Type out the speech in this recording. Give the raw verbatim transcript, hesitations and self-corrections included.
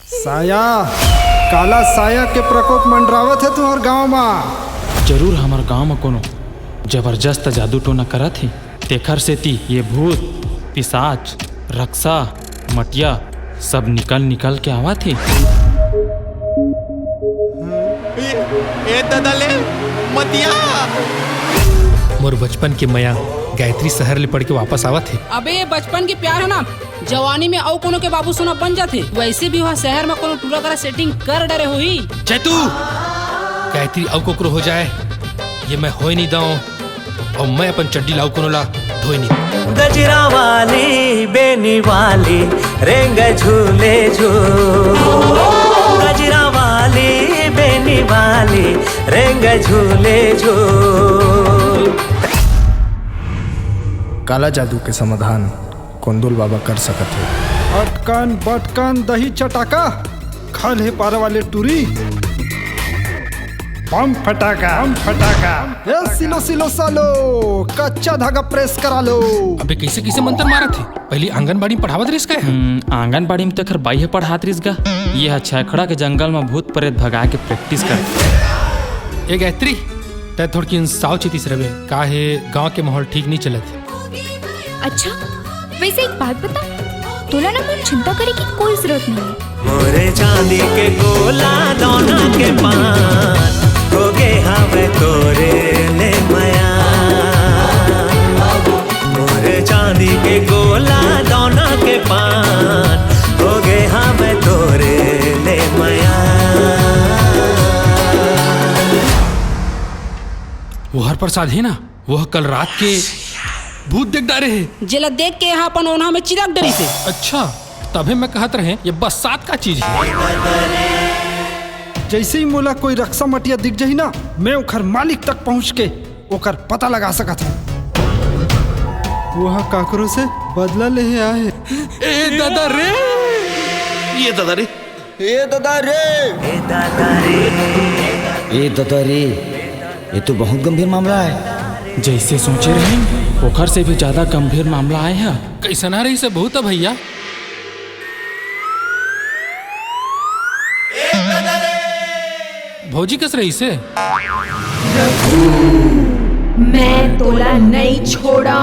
साया, काला साया के प्रकोप मंडरावत हे तुंहर गांव मा। जरूर हमर गांव म कोनो जबरजस्त जादू टोना करत हे, तेखर सेती ये भूत, पिसाच, रक्सा, मटिया सब निकल निकल के आवत हे। ए, ए ददा ले, मटिया। मोर बचपन के मया गायत्री शहर ले पढ़ के वापस आवत हे। अबे, बचपन के प्यार हे ना, जवानी में अउ कोनो के बाबू सोना बन जाथे। वैसे भी वह शहर में कोनो टूरा करा setting कर डरे होही। चैतू, गायत्री अउ कोकरो हो जाए, ये मैं होए नहीं दऊं, अउ मैं अपन चड्डी ला अउ कोनो ला धोए नहीं दऊं। गजरा वाली, बेनी वाली, रेंग झूले झूल। गजरा वाली, बेनी वाली, रेंग झूले झूल। काला जादू के समाधान कोंदुल बाबा कर सकत हे। अटकन बटकन दही चटाका, खल हे पारा वाले टूरी। बम फटाका, बम फटाका। ए सिलो सिलो सालो, कच्चा धागा press करा लो। अबे, कैसे कैसे मंत्र मारत हे? पहली आंगनबाड़ी में पढ़ावत रहिस का? हम्म, आंगनबाड़ी में तो एखर बाई हे पढ़ात रहिस गा। ये ह छेखड़ा के जंगल में भूत प्रेत भगा के practice कर। ए गायत्री, तै थोड़किन सावचेती से रहे, का हे गांव के माहौल ठीक नहीं चलत हे। अच्छा, वैसे एक बात बता, तोला ना मोर चिंता करे की कोई जरूरत नहीं है। मोरे चांदी के गोला, दोना के पान, हो गे हावे तोरे ले मया। मोरे चांदी के गोला, दोना के पान, हो गे हावे तोरे ले मया। वो हर प्रसाद हे ना, वो कल रात के भूत देख डारे हे। जेला देख के यहाँ अपन ओन्हा में चिरक डरिस हे। अच्छा, तभे मैं कहत रहे, ये बस्सात का चीज हे। जैसे ही मोला कोई रक्सा मटिया दिख जाही ना, मैं ओखर मालिक तक पहुंच के ओकर पता लगा सकत हूँ। वो काकरो से बदला लेहे आए। ए दादा रे, ये दादा रे, ए ददा रे। ए ददा रे, ये तो बहुत गंभीर मामला है। जैसे सोचे रहे, ओखर से भी ज्यादा गंभीर मामला आए है। कैसन रहिस हे भूत भैया? भौजी कस रहिस हे? मैं तोला नहीं छोड़ा।